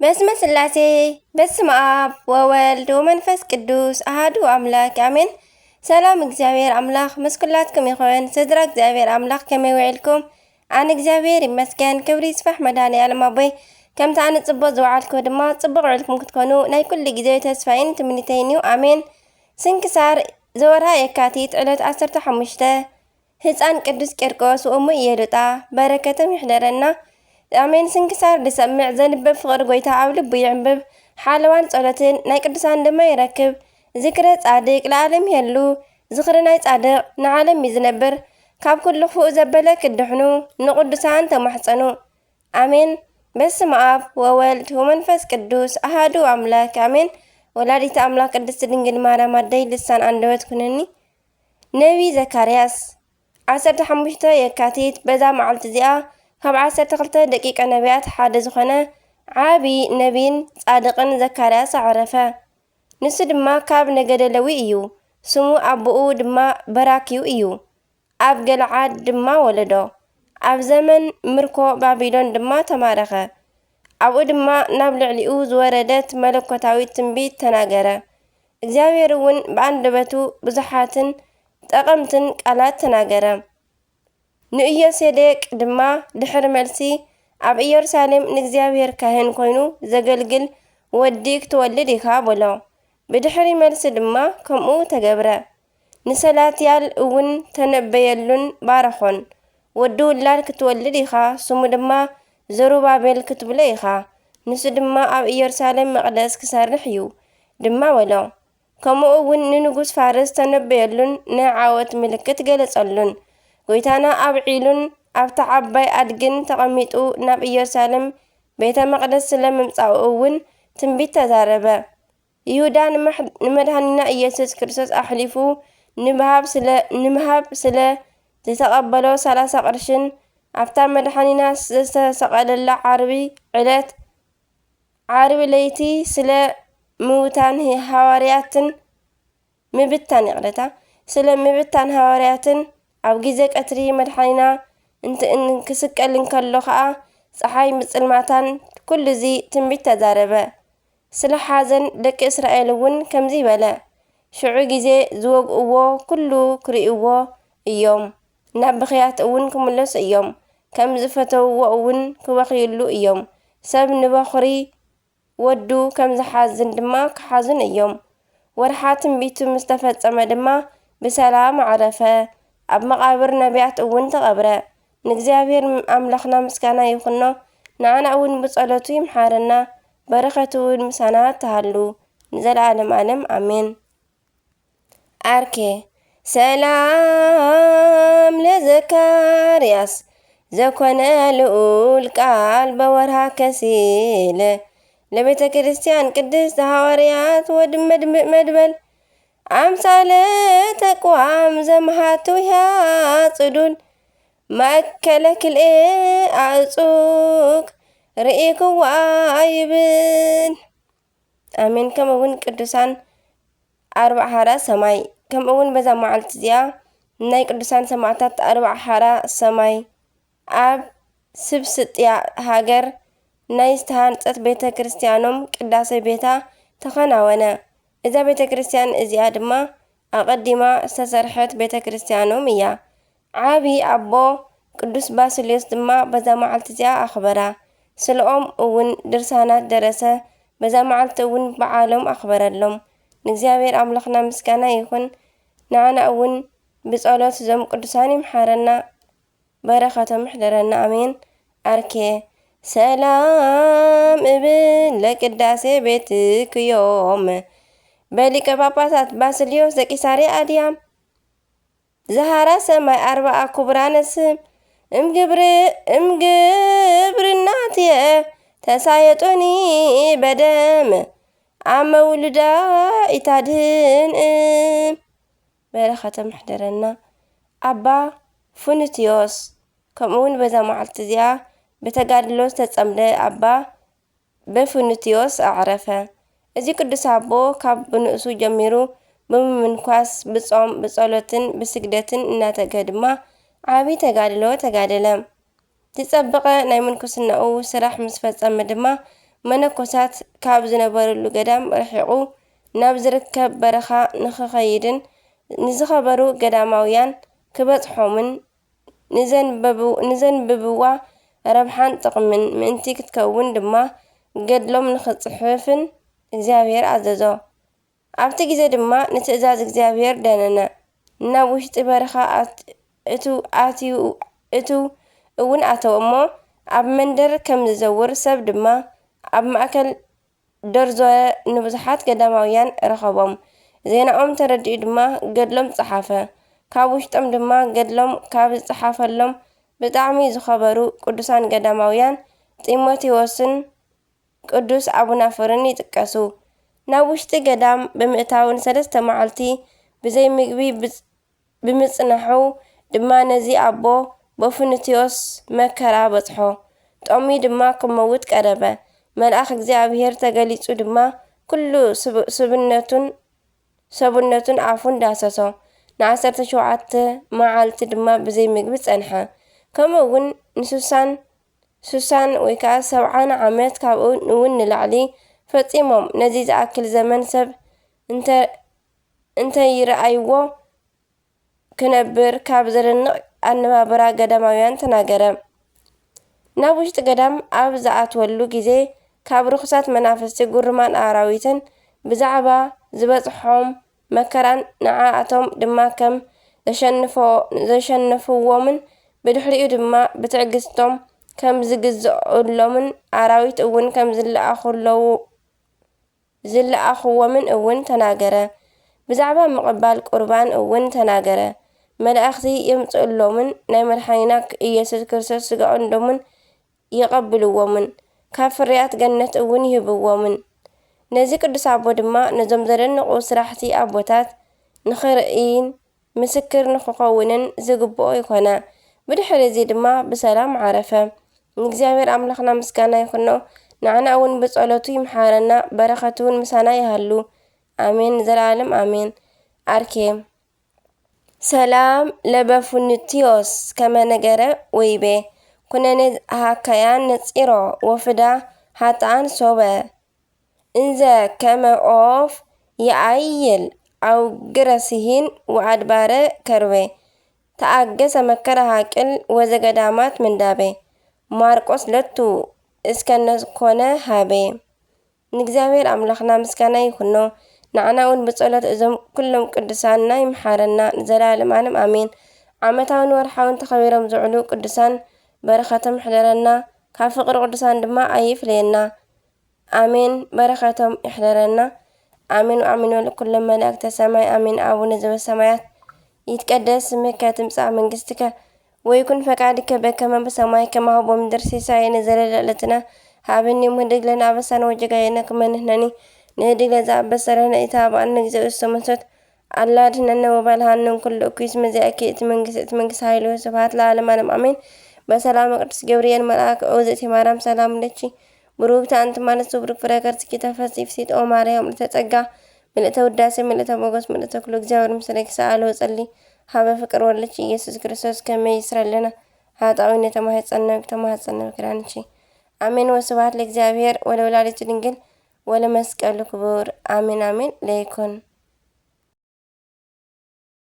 በስመ ስላሴ፣ በስመ ኣብ ወወልድ ወመንፈስ ቅዱስ ኣሃዱ ኣምላክ ኣሜን። ሰላም እግዚኣብሔር ኣምላክ ምስ ኩላትኩም ይኹን። ስድራ እግዚኣብሔር ኣምላክ ከመይ ውዒልኩም? ኣነ እግዚኣብሔር ይመስገን፣ ክብሪ ይስፋሕ መድኃኔ ዓለም ኣቦይ። ከምቲ ኣነ ጽቡቕ ዝወዓልኩ ድማ ጽቡቕ ውዒልኩም ክትኮኑ ናይ ኩሉ ግዜ ተስፋይን ትምኒተይን እዩ። ኣሜን። ስንክሳር ዘወርሃ የካቲት ዕለት ዓሰርተ ሓሙሽተ፣ ህፃን ቅዱስ ቂርቆስ ወእሙ ኢየሉጣ በረከቶም ይሕደረና። ኣሜን። ስንክሳር ዝሰምዕ ዘንበብ ፍቕሪ ጎይታ ኣብ ልቡ ይዕንብብ። ሓለዋን ጸሎትን ናይ ቅዱሳን ድማ ይረክብ። ዝክረ ጻድቅ ለዓለም ይሄሉ። ዝኽሪ ናይ ጻድቕ ንዓለም እዩ ዝነብር። ካብ ኩሉ ክፉእ ዘበለ ክድሕኑ ንቅዱሳን ተማሕጸኑ። ኣሜን። በስመ ኣብ ወወልድ ወመንፈስ ቅዱስ ኣሃዱ ኣምላክ ኣሜን። ወላዲተ ኣምላክ ቅድስት ድንግል ማርያም ኣደይ ልሳን ኣንደበት ኩነኒ። ነቢ ዘካርያስ። ዓሰርተ ሓሙሽተ የካቲት፣ በዛ መዓልቲ እዚኣ ካብ ዓሰርተ ክልተ ደቂቀ ነቢያት ሓደ ዝኾነ ዓቢ ነቢን ጻድቕን ዘካርያስ ኣዕረፈ። ንሱ ድማ ካብ ነገደ ለዊ እዩ። ስሙ ኣቦኡ ድማ በራክዩ እዩ። ኣብ ገለዓድ ድማ ወለዶ። ኣብ ዘመን ምርኮ ባቢሎን ድማ ተማረኸ። ኣብኡ ድማ ናብ ልዕሊኡ ዝወረደት መለኮታዊት ትንቢት ተናገረ። እግዚኣብሔር እውን ብኣንደበቱ ብዙሓትን ጠቐምትን ቃላት ተናገረ። ንኢዮሴዴቅ ድማ ድሕሪ መልሲ ኣብ ኢየሩሳሌም ንእግዚኣብሔር ካህን ኮይኑ ዘገልግል ወዲ ክትወልድ ኢኻ በሎ። ብድሕሪ መልሲ ድማ ከምኡ ተገብረ። ንሰላትያል እውን ተነበየሉን ባረኾን። ወዲ ውላድ ክትወልድ ኢኻ፣ ስሙ ድማ ዘሩባቤል ክትብሎ ኢኻ። ንሱ ድማ ኣብ ኢየሩሳሌም መቕደስ ክሰርሕ እዩ ድማ በሎ። ከምኡ እውን ንንጉስ ፋርስ ተነበየሉን ናይ ዓወት ምልክት ገለጸሉን። ጎይታና ኣብ ዒሉን ኣብታ ዓባይ ኣድግን ተቐሚጡ ናብ ኢየሩሳሌም ቤተ መቕደስ ስለ ምምጻኡ እውን ትንቢት ተዛረበ። ይሁዳ ንመሕ-፣ ንመድኃኒና ኢየሱስ ክርስቶስ ኣሕሊፉ ንምሃብ ስለ፣ ንምሃብ ስለ ዝተቐበሎ ሰላሳ ቅርሽን ኣብታ መድኃኒና ዝተሰቐለላ ዓርቢ ዕለት፣ ዓርቢ ለይቲ ስለ ምውታን ሃዋርያትን ምብታን፣ ይቕረታ፣ ስለ ምብታን ሃዋርያትን ኣብ ግዜ ቀትሪ መድኃኒና እንት-፣ እንክስቀል እንከሎ ኸዓ ጸሓይ ምጽልማታን ኩሉ እዚ ትንቢት ተዛረበ። ስለ ሓዘን ደቂ እስራኤል እውን ከምዚ በለ፣ ሽዑ ግዜ ዝወግእዎ ኩሉ ክርእይዎ እዮም፣ ናብ ብኽያት እውን ክምለሱ እዮም፣ ከም ዝፈተውዎ እውን ክበኽዩሉ እዮም። ሰብ ንበኹሪ ወዱ ከም ዝሓዝን ድማ ክሓዙን እዮም። ወርሓ ትንቢቱ ምስ ተፈጸመ ድማ ብሰላም ኣዕረፈ። ኣብ መቓብር ነቢያት እውን ተቐብረ። ንእግዚኣብሔር ኣምላኽና ምስጋና ይኹኖ። ንዓና እውን ብጸሎቱ ይምሓረና። በረኸቱ እውን ምሳና ትሃሉ ንዘለዓለም ዓለም። ኣሜን። ኣርኬ ሰላም ለዘካርያስ ዘኮነ ልዑል ቃል በወርሃ ከሲል ለቤተ ክርስቲያን ቅድስት ሃዋርያት ወድመድምእ መድበል ኣምሳለ ተቋም ዘምሃቱ ጽዱል ማእከለ ክልኤ ኣእጹቅ ርኢክዋ ይብል። ኣሜን። ከምኡ እውን ቅዱሳን ኣርባዕ ሓራ ሰማይ፣ ከምኡ እውን በዛ መዓልቲ እዚኣ ናይ ቅዱሳን ሰማዕታት ኣርባዕ ሓራ ሰማይ ኣብ ስብስጥያ ሃገር ናይ ዝተሃንጸት ቤተ ክርስቲያኖም ቅዳሴ ቤታ ተኸናወነ። እዛ ቤተ ክርስቲያን እዚኣ ድማ ኣቐዲማ ዝተሰርሐት ቤተ ክርስቲያኖም እያ። ዓቢ ኣቦ ቅዱስ ባስልዮስ ድማ በዛ መዓልቲ እዚኣ ኣኽበራ። ስለኦም እውን ድርሳናት ደረሰ። በዛ መዓልቲ እውን በዓሎም ኣኽበረሎም። ንእግዚኣብሔር ኣምላኽና ምስጋና ይኹን። ንዓና እውን ብጸሎት እዞም ቅዱሳን ይምሓረና፣ በረኸቶም ይሕደረና። ኣሜን። ኣርኬ ሰላም እብል ለቅዳሴ ቤትክዮም በሊቀ ጳጳሳት ባስልዮስ ዘቂሳርያ ኣድያም። ዘሃራ ሰማይ ኣርባኣ ክቡራነ ስም እምግብር-፣ እምግብርናትየ ተሳየጦኒ በደም ኣመ ውሉዳ ኢታድህን እም። በረኸቶም ይሕደረና። ኣባ ፉንትዮስ፣ ከምኡ እውን በዛ መዓልቲ እዚኣ ብተጋድሎ ዝተጸምደ ኣባ በፉንትዮስ ኣዕረፈ። እዚ ቅዱስ ኣቦ ካብ ብንእሱ ጀሚሩ ብምምንኳስ፣ ብጾም፣ ብጸሎትን ብስግደትን እናተገ ድማ ዓቢ ተጋድሎ ተጋደለ። ዝጸበቐ ናይ ምንኩስናኡ ስራሕ ምስ ፈጸመ ድማ መነኮሳት ካብ ዝነበርሉ ገዳም ርሒቑ ናብ ዝርከብ በረኻ ንኽኸይድን ንዝኸበሩ ገዳማውያን ክበጽሖምን ንዘንበቡ-፣ ንዘንብብዋ ረብሓን ጥቕምን ምእንቲ ክትከውን ድማ ገድሎም ንኽጽሕፍን እግዚኣብሔር ኣዘዞ። ኣብቲ ግዜ ድማ ንትእዛዝ እግዚኣብሔር ደነነ። ናብ ውሽጢ በረኻ ኣት-፣ እትው-፣ ኣትዩ፣ እትው እውን ኣተወ እሞ፣ ኣብ መንደር ከም ዝዘውር ሰብ ድማ ኣብ ማእከል ደርዞ ንብዙሓት ገዳማውያን ረኸቦም። ዜናኦም ተረዲኡ ድማ ገድሎም ጸሓፈ። ካብ ውሽጦም ድማ ገድሎም ካብ ዝጸሓፈሎም ብጣዕሚ ዝኸበሩ ቅዱሳን ገዳማውያን ጢሞቴዎስን ቅዱስ ኣቡናፍርን ይጥቀሱ። ናብ ውሽጢ ገዳም ብምእታው ንሰለስተ መዓልቲ ብዘይ ምግቢ ብጽ-፣ ብምጽናሑ ድማ ነዚ ኣቦ በፉንትዮስ መከራ በጽሖ። ጦሚ ድማ ክመውት ቀረበ። መልኣኽ እግዚኣብሔር ተገሊጹ ድማ ኩሉ ስብ-፣ ስብነቱን ሰብነቱን ኣፉን ዳሰሶ። ንዓሰርተ ሸውዓተ መዓልቲ ድማ ብዘይ ምግቢ ጸንሐ። ከምኡ እውን ንሱሳን፣ ሱሳን ወይ ከዓ ሰብዓን ዓመት ካብኡ እውን ንላዕሊ ፈጺሞም ነዚ ዝኣክል ዘመን ሰብ እንተ-፣ እንተይረኣይዎ ክነብር ካብ ዘደንቕ ኣነባብራ ገዳማውያን ተናገረ። ናብ ውሽጢ ገዳም ኣብ ዝኣትወሉ ግዜ ካብ ርኹሳት መናፍስቲ ጉርማን ኣራዊትን ብዛዕባ ዝበጽሖም መከራን ንዓኣቶም ድማ ከም ዘሸንፎ-፣ ዘሸነፍዎምን ብድሕሪኡ ድማ ብትዕግስቶም ከም ዝግዝኡሎምን ኣራዊት እውን ከም ዝለኣኹለዉ-፣ ዝለኣኽዎምን እውን ተናገረ። ብዛዕባ ምቕባል ቁርባን እውን ተናገረ። መላእኽቲ የምጽእሎምን ናይ መድሓኒና ኢየሱስ ክርስቶስ ስጋኡን ደሙን የቐብልዎምን ካብ ፍርያት ገነት እውን ይህብዎምን። ነዚ ቅዱስ ኣቦ ድማ ነዞም ዘደንቑ ስራሕቲ ኣቦታት ንኽርእይን ምስክር ንኽኸውንን ዝግብኦ ይኾነ። ብድሕሪ እዚ ድማ ብሰላም ዓረፈ። ንእግዚኣብሔር ኣምላኽና ምስጋና ይኹኖ። ንዓና እውን ብጸሎቱ ይምሓረና፣ በረኸቱ እውን ምሳና ይሃሉ። ኣሜን፣ ንዘለዓለም ኣሜን። ኣርኬ። ሰላም ለበፉንትዮስ ከመ ነገረ ወይቤ፣ ኩነኔ ሃካያን ነጺሮ ወፍዳ ሃጣን ሶበ፣ እንዘ ከመ ኦፍ የኣይል ኣውግረ ሲሂን ወኣድባረ ከርቤ፣ ተኣገሰ መከራ ሃቅል ወዘገዳማት ምንዳቤ፣ ማርቆስ ለቱ እስከ ነኮነ ሃቤ። ንእግዚኣብሔር ኣምላኽና ምስጋና ይኹኖ። ንዓና እውን ብጸሎት እዞም ኩሎም ቅዱሳንና ይምሓረና ንዘለዓለም ዓለም ኣሜን። ዓመታውን ወርሓውን ተኸቢሮም ዝውዕሉ ቅዱሳን በረኸቶም ይሕደረና፣ ካብ ፍቕሪ ቅዱሳን ድማ ኣይፍለየና። ኣሜን። በረኸቶም ይሕደረና። ኣሜን ወኣሜን ወለኩሎም መላእክተ ሰማይ ኣሜን። ኣቡነ ዘበሰማያት ይትቀደስ ስምከ ትምጻእ መንግስትከ ወይኩን ፈቃድከ በከመ በሰማይ ከማሁ በምድር። ሲሳየነ ዘለለ ዕለትነ ሃበኒ ዮም ህድግ ለነ አበሳነ ወጌጋየነ ከመ ንሕነኒ ንህድግ ለዘአበሰ ለነ ኢተሃብአነ እግዚኦ ውስተ መንሱት አላ አድህነነ ወባልሃነ እምኩሉ እኩይ እስመ ዚአኪ እቲ መንግስት እቲ መንግስት ኃይል ወስብሐት ለዓለመ ዓለም አሜን። በሰላመ ቅዱስ ገብርኤል መልአክ ኦዝእቲ ማርያም ሰላም ለኪ ብሩክቲ አንቲ ማለት ብሩክ ፍሬ ከርስኪ ተፈሲ ፍሲት ኦ ማርያም ምልዕተ ጸጋ ምልዕተ ውዳሴ ምልዕተ ሞገስ ምልዕተ ኩሉ እግዚኣብሔር ምስሌኪ ሰአሊ ወጸሊ ሀበ ፍቅር ወልድኪ ኢየሱስ ክርስቶስ ከመ ይስረ ለነ ኃጣውኢነ ተማህጸነ ተማህጸነ በክዳንኪ አሜን። ወስብሐት ለእግዚኣብሔር ወለወላዲቱ ድንግል ወለመስቀሉ ክቡር አሜን አሜን። ለይኩን